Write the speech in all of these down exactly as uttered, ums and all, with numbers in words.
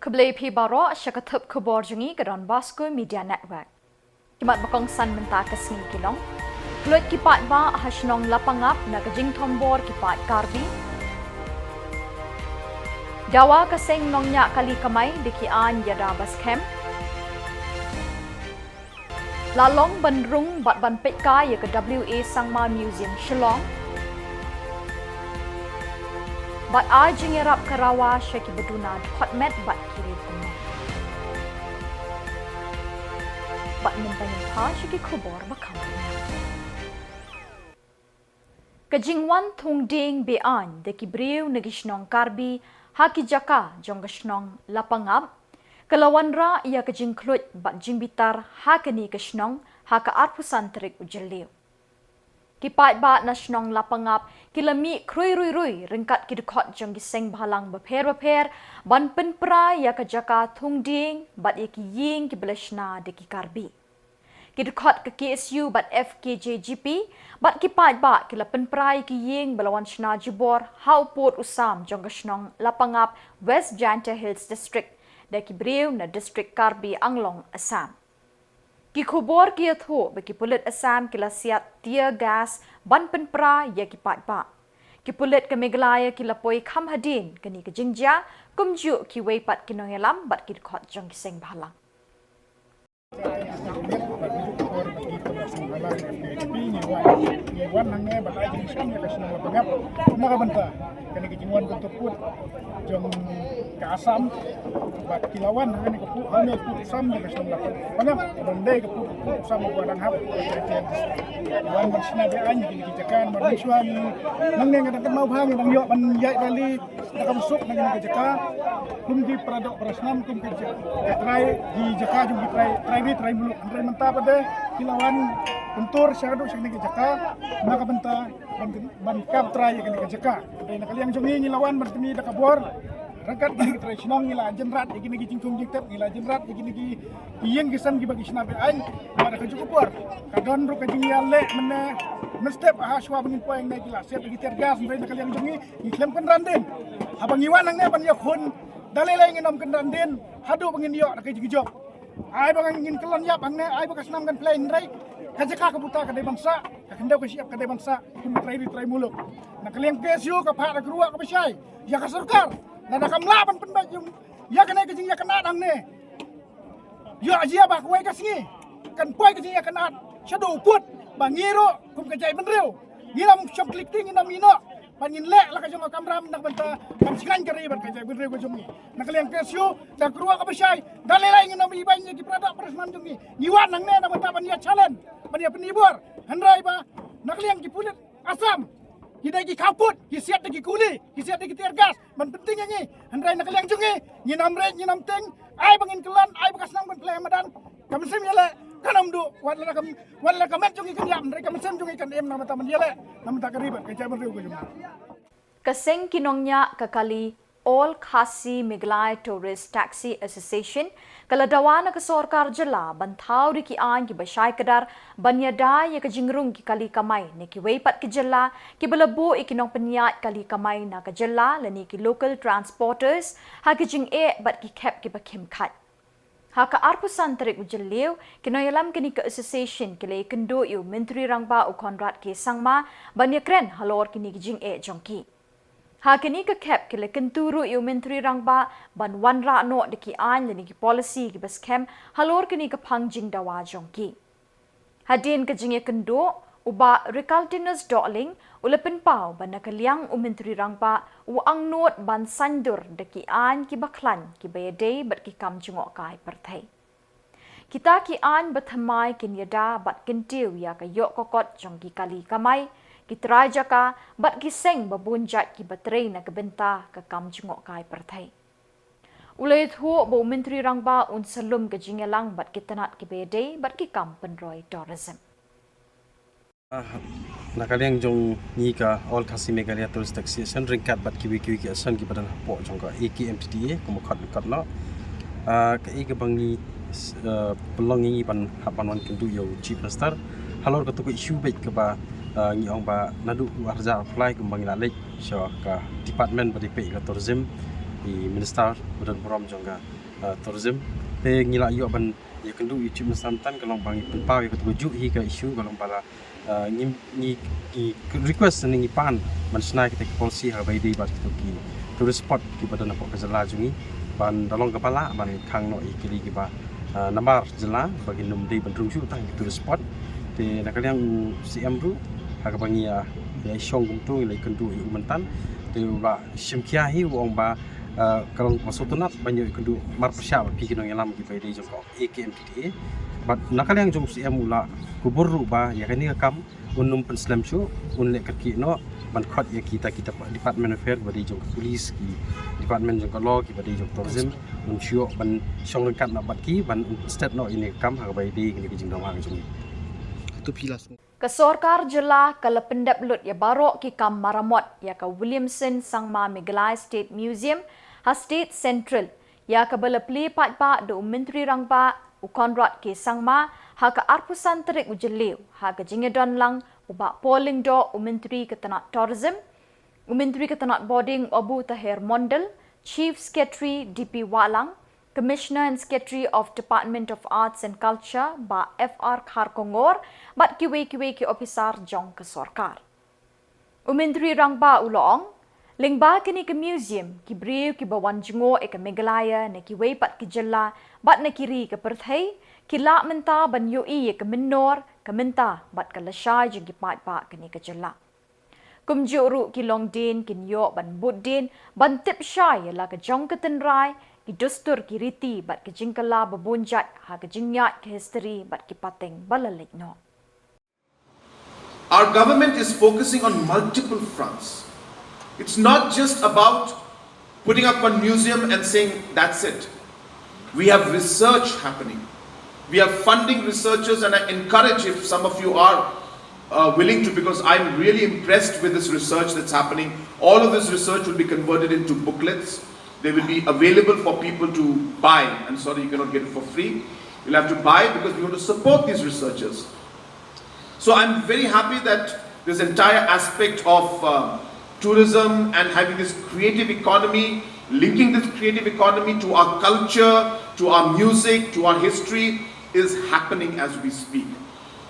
Khublei phi baroh sha ka thup khubor jong ngi ka Don Bosco Media Network. Ki mat ba kongsan mynta ka sngi ki long: Khluit ki paidbah ha shnong Lapangap na ka jingthombor ki paid Karbi. Dawa ka seng nongñiah kali kamai da ki aiñ ïada ba skhem. La long ban rung bad ban peitkai ïa ka W A Sangma Museum Shillong. Bad ai jingïarap ka Rawa sha ki ba duna dkhot met bad ki riewkynnoh. Bad mynta ngin phai sha ki khubor ba kham bniah. Ka jingwan thung dieng be-aiñ da ki briew na ki shnong Karbi ha ki jaka jong ka shnong Lapangap ka la wanrah ïa ka jingkhluit bad jingbitar ha kane ka shnong ha ka arphew san tarik u Jylliew. Ki paidbah na shnong Lapangap ki la mih khrui rui rui ryngkat ki dkhot jong ki seng bhalang bapher bapher ban pynpra ïa ka jaka thung dieng bad ïa ki ïing ki ba la shna da ki Karbi. Ki dkhot ka K S U bad F K J G P bad ki paidbah ki la pynpra ïa ki ïing ba la wan shna jubor ha u pud u sam jong ka shnong Lapangap, West Jaintia Hills District, da ki briew na District Karbi Anglong, Assam. Ki khubor ki ïathuh ba ki pulit Assam ki la siat tear gas ban pynpra ïa ki paidbah. Ki pulit ka Meghalaya ki la poi kham hadien kane ka jingjia, kumjuh kiwei pat ki nongïalam bad ki dkhot jong ki seng bhalang. Kane ka jingwan kyntur pud jong ka Assam bad ki la wan hangne ka pud, hangne ka pud sam jong ka shnong Lapangap. Ban dei ka pud, ka pud sam ba dang hap. Wan ban shna be-aiñ kine ki jaka, ban shuwa ni nangne nga dang kynmaw bha, nga dang ïoh ban ïaid rally da ka bsuk na kine ki jaka. Kum ki para doh para snam, kum ki ja-, ki trai, ki jaka jong ki trai, trai ri trai muluk. Hynrei mynta pat de ki la wan kyntur shaduh sha kine ki jaka na ka bynta ban, ban kam trai ïa kine ki jaka. Hynrei na ka liang jong ngi, ngi la wan ban pyni da ka bor. Ryngkat kine ki trai shnong ngi la jynrat ïa kine ki jingkhung jingtep, ngi la jynrat ïa kine ki ïing ki sem kiba ki shna be-aiñ. Bad ha kajuh ka por ka don ruh ka jingïaleh mynne mynstep, ha shuwa ba ngin poi hangne ki la siat ïa ki tear gas. Hynrei na ka liang jong ngi, ngi khlem kynran dien. Haba ngi wan hangne ban ïakhun, da lei lei ngin ym kynran dien haduh ba ngin ïoh da ka jingjop. Ai ba ngin kyllon ïap hangne, ai ba ka snam kan plie, hynrei ka jaka ka buta ka dei ban sah, ka khyndew ka shyiap ka dei ban sah kum ka trai ri trai muluk. Na ka liang K S U ka phah da ka ruah kaba shai ïa ka sorkar, lada kam lah ban pynbeit ïa kane ka jingïakynad hangne, ïoh jia ba kawei ka sngi kan poi ka jingïakynad shaduh u pud, ba ngi ruh kum ka jaitbynriew ngin ym shong klik ti, ngin ym ïehnoh, ba ngin leh la ka jong ka kamram na ka bynta ban shngaiñ ka ri bad ka jaitbynriew ka jong ngi. Na ka liang K S U da ka ruah kaba shai, da lei lei ngin ym ibeiñ ïa ki para doh para snam jong ngi. Ngi wan hangne na ka bynta ban ïa challenge, ban ïa pyni bor. Hynrei ba na ka liang ki pulit Assam ki dei ki khaw kut, ki siat da ki kuli, ki siat da ki tear gas ban pynting ïa ngi. Hynrei na ka liang jong ngi, ngin ym rit, ngin ym tieng. Ai ba ngin kyllon, ai ba ka snam kan plie ha madan, ka mynsiem ïaleh kan ym duh. Wat la ka, wat la ka met jong ngi kan ïap, hynrei ka mynsiem jong ngi kan im na ka bynta ban ïaleh na ka bynta ka ri bad ka jaitbynriew ka jong ngi. Ka seng ki nongñiah ka kali All Khasi Meghalaya Tourist Taxi Association ka la dawa na ka sorkar jylla ban thaw da ki aiñ kiba shai kdar ban ïada ïa ka jingrung ki kali kamai na kiwei pat ki jylla kiba la buh ïa ki nongpynïaid kali kamai na ka jylla lane ki local transporters ha ki jingeh bad ki khep kiba khim khait. Ha ka arphew san tarik u Jylliew, ki nongïalam kane ka association ki la ïakynduh ïa u Myntri Rangbah u Conrad K Sangma ban ïakren halor kine ki jingeh jong ki. Ha kane ka khep ki la kyntu ruh ïa u Myntri Rangbah ban wanrah noh da ki aiñ lane ki policy kiba skhem halor kane ka phang jingdawa jong ki. Hadien ka jingïakynduh, u Bah Ricartinus Dohling u la pynpaw ba na ka liang u Myntri Rangbah u angnud ban saiñdur da ki aiñ kiba khlaiñ kiba ïadei bad ki kam jngohkai pyrthei. Kita ki aiñ ba thymmai kin ïada bad kyntiew ïa ka ïoh ka kot jong ki kali kamai, ki trai jaka bad ki seng ba bun jait kiba trei na ka bynta ka kam jngohkai pyrthei. U la ïathuh ba u Myntri Rangbah un sa lum ka jingïalang bad ki tnat kiba ïadei bad ki kam pynroi tourism. Ah, na ka liang jong ngi ka All Khasi Meghalaya Tourist Taxi Association ryngkat bad kiwei kiwei ki association kiba don hapoh jong ka A K M T T A, kumba khot khot noh. Ah, kaei kaba ngi, ah, pynlong ngi ban hap ban wan kynduh ïa u Chief Minister halor kata ka issue beit kaba, ah, ngi ong ba naduh u arhajar arphew lai kumba ngi la leit sha ka department ba dei peit ka tourism, i Minister ba don burom jong ka uh, tourism. Te ngi la ïoh ban ïa kynduh ïa u Chief Minister mynta ka long ba ngi pynpaw ïa katu ka juh hi ka issue ka long ba la, uh, ngi, ngi, ngi request ne ngi pan ban shna kita ki policy ha ba ïadei bad kitu ki tourist spot kiba don hapoh ka jylla jong ngi ban da long kaba lah ban khang noh ïa ki ri kiba, uh, namar jylla ba kin ym dei ban rung shuh tang ki tourist spot. Te na ka liang u C M ruh ha kaba ngi ïa, ïa shong kumtu ngi la ïa kynduh ïa u mynta. Te u la shim khia hi u ong ba, uh, ka long ba sngewtynnat ban ïoh ïa kynduh marpyrshah bad phi ki nongïalam kiba ïadei jong ka A K M T T A. Bad na ka liang jong u C M u la kubur ruh ba ïa kane ka kam un ym pynslem shuh, un leh kyrkieh noh ban khot ïa kita kita Department of Affairs ba dei jong ka police, ki department jong ka law, kiba dei jong tourism, un shu ïoh ban shong ryngkat noh bad ki ban un stet noh ïa kane ka kam ha kaba ïadei kane ka jingdon ha ka jong ngi. Ka sorkar jylla ka la pyndep lut ïa baroh ki kam maramot ïa ka Williamson Sangma Meghalaya State Museum ha State Central, ïa kaba la plie paidbah da u Myntri Rangbah u Conrad K Sangma ha ka arphew san tarik u Jylliew ha ka jingïadon lang u Bah Paul Lyngdoh, u Myntri ka tnat Tourism, u Myntri ka tnat Bording u Abu Taher Mondal, Chief Secretary D P Wahlang, Commissioner and Secretary of Department of Arts and Culture Bah F R Kharkongor bad kiwei kiwei ki ophisar jong ka sorkar. U Myntri Rangbah u la ong, lyngba kane ka museum ki briew kiba wan jngoh ïa ka Meghalaya na kiwei pat ki jylla bad na ki ri ka pyrthei ki lah mynta ban ïohi ïa ka mynnor, ka mynta bad ka lashai jong ki paidbah kane ka jylla. Kumjuh ruh ki longdien kin ïoh ban bud dien ban tip shai ïa la ka jong ka tynrai, ki dustur ki riti bad ka jingkylla ba bun jait ha ka jingïaid ka history bad ki pateng ba la leit noh. Our government is focusing on multiple fronts. It's not just about putting up one museum and saying that's it. We have research happening. We are funding researchers, and I encourage, if some of you are uh, willing to, because I'm really impressed with this research that's happening. All of this research will be converted into booklets. They will be available for people to buy. I'm sorry, you cannot get it for free. You'll have to buy because we want to support these researchers. So I'm very happy that this entire aspect of uh, tourism and having this creative economy, linking this creative economy to our culture, to our music, to our history, is happening as we speak.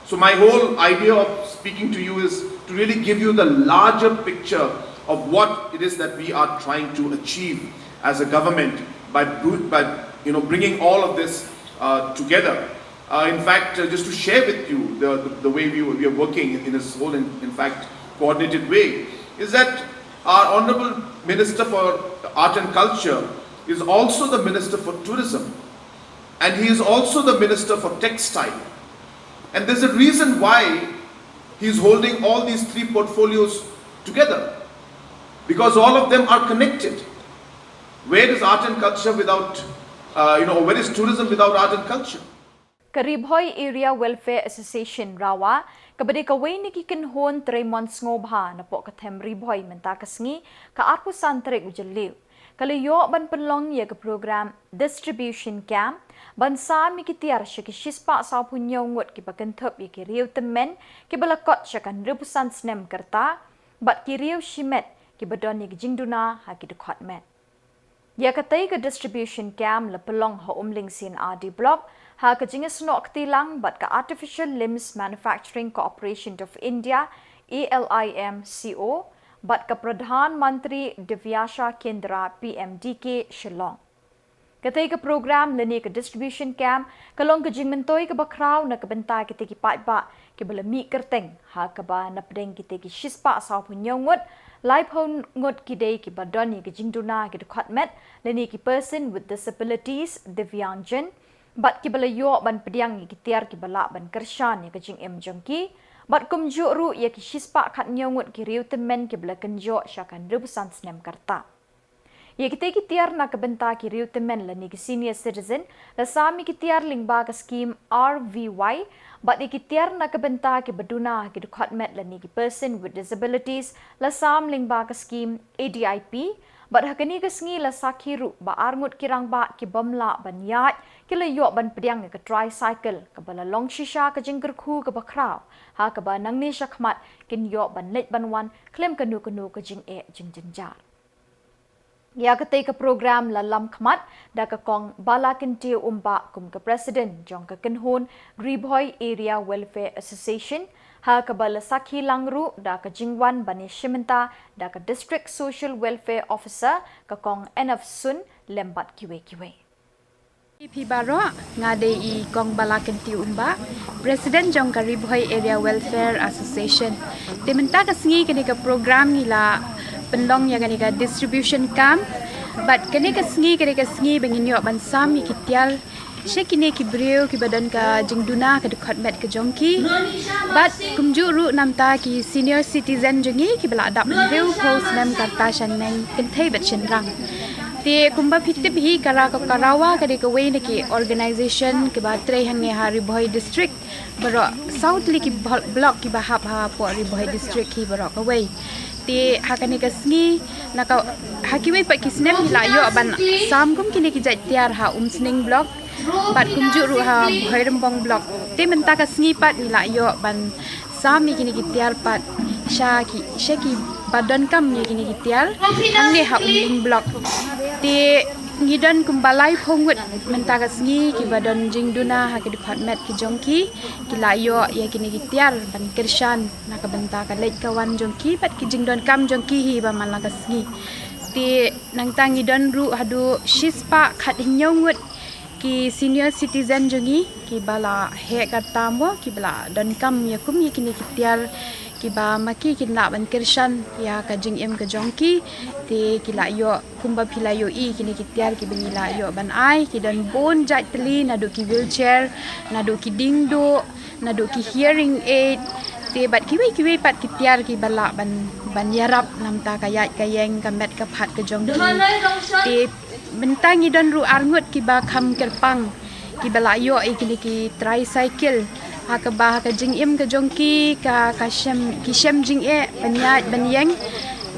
So my whole idea of speaking to you is to really give you the larger picture of what it is that we are trying to achieve as a government by, by you know, bringing all of this uh, together. Uh, in fact, uh, just to share with you the, the, the way we, we are working in this whole, in, in fact, coordinated way, is that our Honorable Minister for Art and Culture is also the Minister for Tourism, and he is also the Minister for Textile. And there's a reason why he is holding all these three portfolios together, because all of them are connected. Where is art and culture without, uh, you know, where is tourism without art and culture? Ka Ri Bhoi Area Welfare Association, RAWA, kaba dei kawei na ki kynhun trei mon sngewbha napoh ka them Ri Bhoi mynta ka sngi, ka arphew san tarik u Jylliew, ka la ïoh ban pynlong ïa ka program distribution camp ban sam ïa ki tiar sha ki shispah sawphew hynñiew ngut kiba kynthup ïa ki riew tymmen kiba la kot sha ka hynriewphew san snem ka rta bad ki riew shimet kiba don ïa ki jingduna ha ki dkhot met. Ïa katei ka distribution camp la pynlong ha Umling C&RD Block ha ka jingïasnoh kti lang bad ka Artificial Limbs Manufacturing Corporation of India, A L I M C O, bad ka Pradhan Mantri Divyasha Kendra, P M D K, Shillong. Katei ka program lane ka distribution camp ka long ka jingmyntoi kaba khraw na ka bynta kitei ki paidbah kiba la mih kyrteng ha kaba na pdeng kitei ki shispah sawphew hynñiew ngut, laiphew ngut ki dei kiba don ïa ki jingduna ki dkhot met lane ki person with disabilities, Divyangjan, bad kiba la ïoh ban pdiang ïa ki tiar kiba lah ban kyrshan ïa ka jingim jong ki, bad kumjuh ruh ïa ki shispah khathynñiew ngut ki riew tymmen kiba la kynjoh sha ka hynriewphew san snem ka rta. Ïa kitei ki tiar na ka bynta ki riew tymmen lane ki senior citizen la sam ïa ki tiar lyngba ka skim R V Y, bad ïa ki tiar na ka bynta kiba duna ha ki dkhot met lane ki person with disabilities la sam lyngba ka skim A D I P, bad ha kane ka sngi la sakhi ruh ba ar ngut ki rangbah kibym lah ban ïaid ki la ïoh ban pdiang ïa ka tricycle kaba la long shisha ka jingkyrkhu kaba khraw ha kaba nangne shakhmat kin ïoh ban leit ban wan khlem kano kano ka jingeh jingjynjar. Ïa katei ka program la lam khmat da ka Kong Balakyntiew Umbah kum ka President jong ka kynhun Ri Bhoi Area Welfare Association, ha kaba la sakhi lang ruh da ka jingwan ban ïashim bynta da ka District Social Welfare Officer, ka Kong N F Sun, lem bad kiwei kiwei. Phi baroh, nga dei i Kong Balakyntiew Umbah, President jong ka Ri Bhoi Area Welfare Association. Te mynta ka sngi kane ka program ngi la pynlong ïa kane ka distribution camp. Bad kane ka sngi, kane ka sngi ba ngin ïoh ban sam ïa ki tiar sha kine ki briew kiba don ka jingduna ka dkhot met ka jong ki. Bad kumjuh ruh namar ki senior citizen jong ngi kiba la dap hynriew phew snem ka rta shaneng kynthei bad shynrang. Te kumba phi tip hi, ka Ra-, ka RAWA ka dei kawei na ki organization kiba trei hangne ha Ri Bhoi District. Baroh saw tylli ki blo-, block kiba hap hapoh Ri Bhoi District hi baroh kawei. Te ha kane ka sngi, na ka, ha kiwei pat ki snem ngi la ïoh ban sam kum kine ki jait tiar ha Umsning Block bad kumjuh ruh ha Bhoirymbong Block. Te mynta ka sngi pat ngi la ïoh ban sam ïa kine ki tiar pat sha ki, sha kiba donkam ïa kine ki tiar hangne ha Umling Block. Te ngi don kumba laiphew ngut mynta ka sngi kiba don jingduna ha ki dkhot met ki jong ki, ki la ïoh ïa kine ki tiar ban kyrshan na ka bynta ka leit ka wan jong ki bad ki jingdonkam jong ki hi ba man la ka sngi. Te nangta ngi don ruh haduh shispah khathynñiew ngut ki senior citizen jong ngi kiba la heh ka rta mo, kiba la donkam ïa kum ïa kine ki tiar kiba ma ki kin lah ban kyrshan ïa ka jingim ka jong ki. Te ki la ïoh, kumba phi la ïohi, kine ki tiar kiba ngi la ïoh ban ai, ki don bun jait tylli, naduh ki wheelchair, naduh ki dieng duh, naduh ki hearing aid, te bad kiwei kiwei pat ki tiar kiba lah ban, ban ïarap namar ka ïaid ka ïeng, ka met ka phad ka jong ki. Te mynta ngi don ruh ar ngut kiba kham kyrpang, kiba la ïoh ïa kine ki tricycle, ha kaba ha ka jingim ka jong ki, ka, ka shem, ki shem jingeh ban ïaid ban ïeng.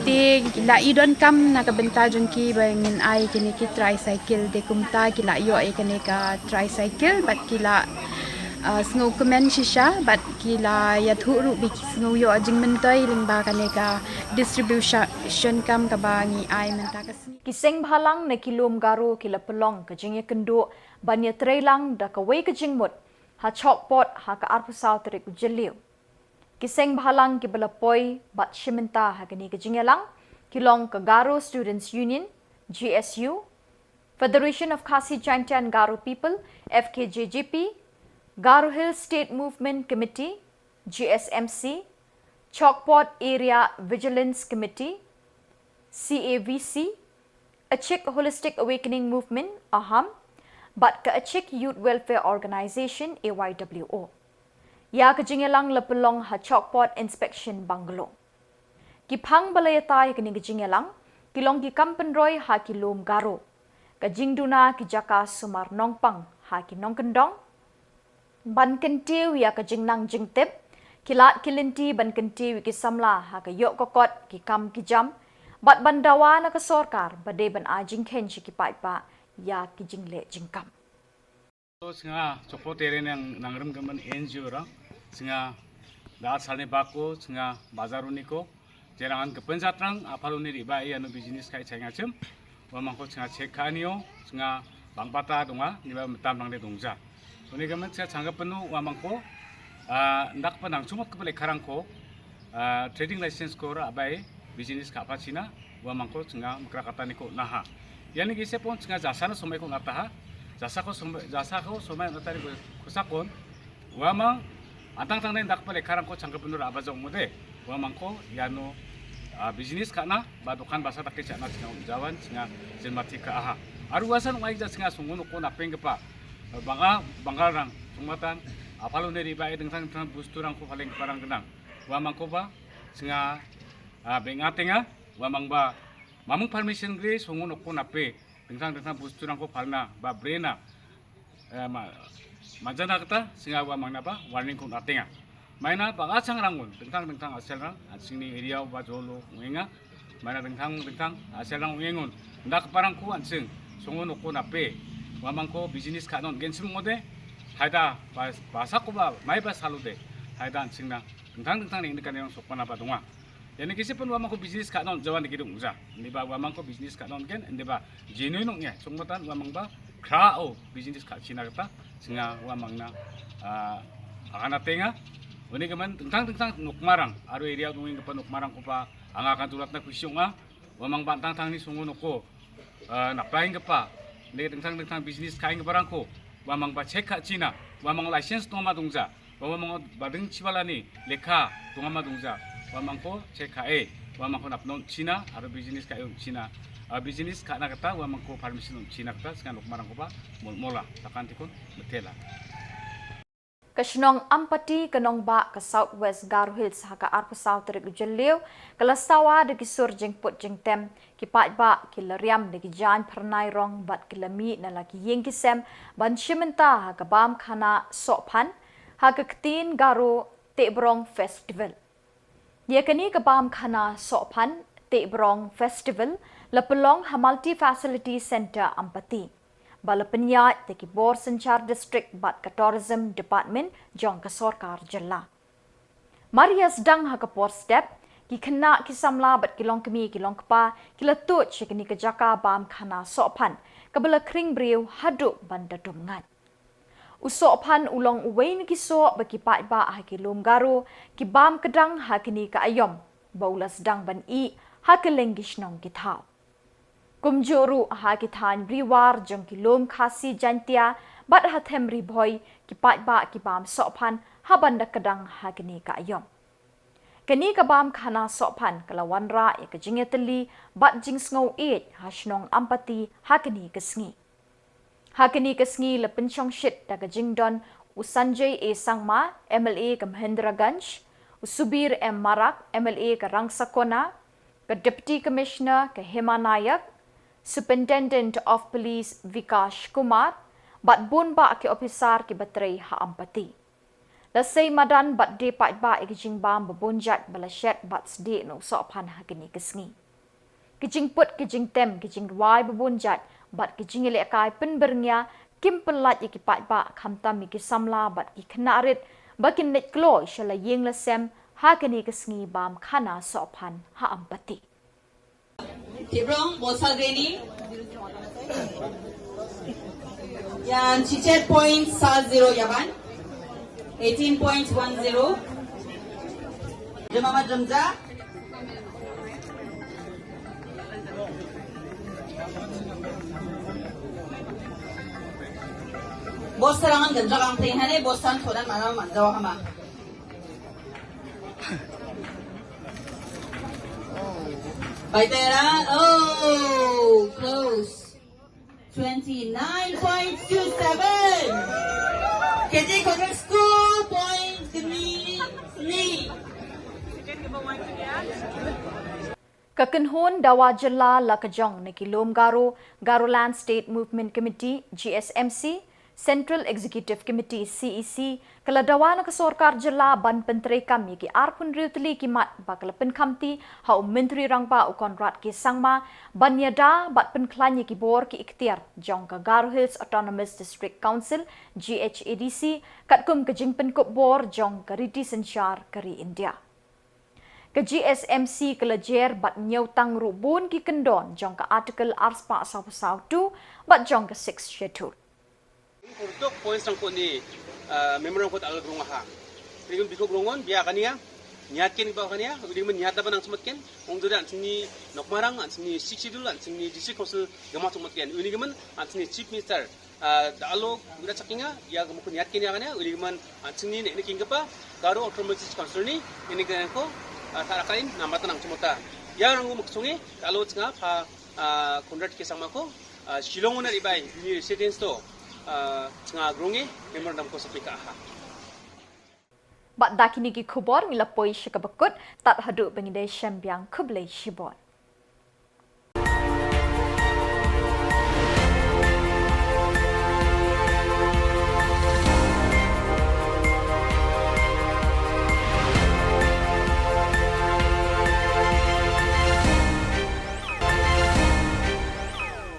Te la i donkam na ka bynta jong ki ba ngin ai kine ki tricycle, te kumta ki la ïoh ïa kane ka tricycle bad ki la, ah, sngewkmen shisha bad ki la ïathuh ruh ba ki sngew ïoh jingmyntoi lyngba kane ka distribution camp kaba ngi ai mynta ka sngi. Ki seng bhalang na ki lum Garo ki la pynlong ka jingïakynduh ban ïatreilang da kawei ka jingmut ha Chowkpot ha ka arphew saw tarik u Jylliew. Ki seng bhalang kiba la poi bad shim bynta ha kane ka jingïalang ki long ka Garo Students Union, G S U, Federation of Khasi Jaintia and Garo People, F K J G P, Garo Hills State Movement Committee, G S M C, Chowkpot Area Vigilance Committee, C A V C, Achik Holistic Awakening Movement, AHAM, bad ka Achik Youth Welfare Organization, A Y W O. Ïa ka jingïalang la pynlong ha Chowkpot Inspection Bungalow. Ki phang ba la ïatai ha kane ka jingïalang ki long ki kam pynroi ha ki lum Garo, ka jingduna ki jaka sumar nongpang ha ki nongkyndong, ban kyntiew ïa ka jingnang jingtip, ki lad ki lynti ban kyntiew ïa ki samla ha ka ïoh ka kot, ki kam ki jam, bad ban dawa na ka sorkar ba dei ban ai jingkheiñ sha ki paidbah ïa ki jingleh jingkam. To, snga Chowkpot area nang, nang rem ka man N G O ra, snga da sal ne bako, snga bazar uniko, jerang an kepen jatrang, apal uni riba i anu business kai chai ngachim, wa mangko snga chek ka anio, snga bang bata donga, niba metam nang de dongja. Uni ka man snga changka penu, wa mangko, ah, ndak penang chumot kepele karang ko, ah, trading license ko ra abai, business ka apa China, wa mangko snga mekra kata niko naha. Yani ki sepon snga jasa na somai ko nataha, jasa ko somai, jasa ko somai nataha ko, ko sakon, wa mang, antang tang ne ndak pele karang ko changka penu ra aba jong mode, wa mangko, yano, ah, business ka na, ba dokan basa tak ke chana snga jawan, snga jenmati ka aha. Aru wasan wai ja snga sungun ko na peng kepa, banga, bangal rang, sungmatan, apalo ne riba e dengtang, dengtang bustu rang ko paling keparang kenang. Wa mangko ba, snga, ah, benga tenga, wa mang ba, mamung permission gri, sungun ko na pe, dengtang, dengtang bustu rang ko palna, ba brena, eh, ma, majana kata, snga wa mangna ba, warning ko na tenga. Maina ba achang rangun, dengtang, dengtang asel rang, an sini area ba jolo, ngenga, maina dengtang, dengtang asel rang ngengun, ndak parang ku an sing, sungun ko na pe, wa mangko business ka non, gensim ngode, haida, ba, basa ko ba, mai ba salude, haida an sing na, dengtang, dengtang ni kan yang sokpana ba donga. Ïa kine ki shu pynwan mang ko business ka non jawan ki dung ja. Ynda ba wan mang ko business ka non ken, ynda ba genuine nong ïa, song matan wan mang ba kra o business ka China kata, sngewbha wan mang na, ah, agana tenga. Une ka man tengtang tengtang Nokmarang, aro area dung ing ka pa Nokmarang ko pa, anga kan tulat na kusiong a, wan mang ban tang tang ni sungu noko. Ah, na pang ka pa, le tengtang tengtang business ka ing ka barang ko, wan mang ba check ka China, wan mang license tong ma dung ja. Ba wan mang ba ding chiwala ni lekha tong ma dung ja. Wan mang ko check ka e, wan mang ko nap non China, aro business ka ong China. Ah, business ka na kata, wan mang ko permission ong China kata, sngewbha Nokmarang ko ba mol mola, takan tikun, betela. Ka shnong Ampati ka nongbah ka South West Garo Hills ha ka arphew saw tarik u Jylliew, ka la sawa da ki sur jingput jingtem, ki paidbah ki la riam da ki jaiñ phyrnai rong bad ki la mih na la ki ïing ki sem, ban shim bynta ha ka bam khana Sohphan, ha ka ktien Garo Tehbrong Festival. Ïa kane ka bam khana Sohphan Tehbrong Festival, la pynlong ha Multi Facility Centre Ampati. Ba la pynïaid da ki bor synshar district bad ka Tourism Department jong ka sorkar jylla. Mar ïa sdang ha ka por step, ki khynnah ki samla bad ki longkmie ki longkpa, ki la tuid sha kane ka jaka bam khana Sohphan, kaba la khring briew haduh ban da dum ngat. U Sohphan u long uwei na ki soh ba ki paidbah ha ki lum Garo, ki bam kdang ha kane ka aïom, ba u la sdang ban ih, ha kylleng ki shnong ki thaw. Kumjuh ruh ha ki thaiñ Ri War jong ki lum Khasi Jaintia, bad ha them Ri Bhoi, ki paidbah ki bam Sohphan, ha ban da kdang ha kane ka aïom. Kane ka bam khana Sohphan ka la wanrah ïa ka jingïatylli, bad jingsngew ïeit ha shnong Ampati ha kane ka sngi. Ha kane ka sngi la pynshongshit da ka jingdon u Sanjay A Sangma, M L A ka Mahendraganj, u Subir M Marak, M L A ka Rangsakona, ka Deputy Commissioner ka Hema Nayak, Superintendent of Police Vikash Kumar, bad bun bah ki ophisar kiba trei ha Ampati. La sei madan bad die paidbah ïa ki jingbam ba bun jait ba la shet bad sdieh na u Sohphan ha kane ka sngi. Ki jingput, ki jingtem, ki jingrwai ba bun jait, bad ki jingïalehkai pynbyrngia, kim pynlait ïa ki paidbah, khamtam ïa ki samla bad ki khynnah rit, ba kin leit kloi sha la ïing la sem, ha kane ka sngi bam khana Sohphan ha Ampati. Tehbrong, ball sa gre ni. Ïa, chichet point sa zero ïa ban. Eighteen point one zero. Jemama jemja. Ball sa rangan ganjak ang play hane, ball sa thodan mana man jawa hama. Baitera, oh, close. Twenty-nine point two seven. Keti Kodak school point three three. Ka kynhun dawa jylla la ka jong na ki lum Garo, Garoland State Movement Committee, G S M C, Central Executive Committee, C E C, ka la dawa na ka sorkar jylla ban pyntreikam ïa ki arphew hynriew tylli ki mat ba ka la pynkhamti ha u Myntri Rangbah u Conrad K Sangma, ban ïada bad pynkhlaiñ ïa ki bor ki iktiar jong ka Garo Hills Autonomous District Council, G H A D C, katkum ka jingpynkup bor jong ka riti synshar ka ri India. Ka G S M C ka la jer bad ñiewtang ruh bun ki kyndon jong ka Article arspah sawphew saw two bad jong ka Sixth Schedule. Tok points rang ko ni, ah, memorandum ko ta al grong ha. Ringin biko grongon bia kania, niat ken ba kania, ringin niat ba nang sumat ken, ong dura an sini Nokmarang, an sini Sixth Schedule, an sini District Council gama sumat ken. Ringin an sini Chief Minister, ah, da alo gura chakinga, ya gama ko niat ken ya kania, ringin an sini ne ne king kapa, Garo Autonomous District Council ni, ini ken ko, ah, tara kain, namata nang sumata. Ya rangu maksungi, da alo chinga, pa, ah, Conrad K Sangma ko, ah, Shillong una ribai, ni residence to, ah, chinga grungi, memorandum ko sapika ha. Bad da kine ki khubor ngi la poi sha kaba kut, tad haduh ba ngi dei shem biang, khublei shibun.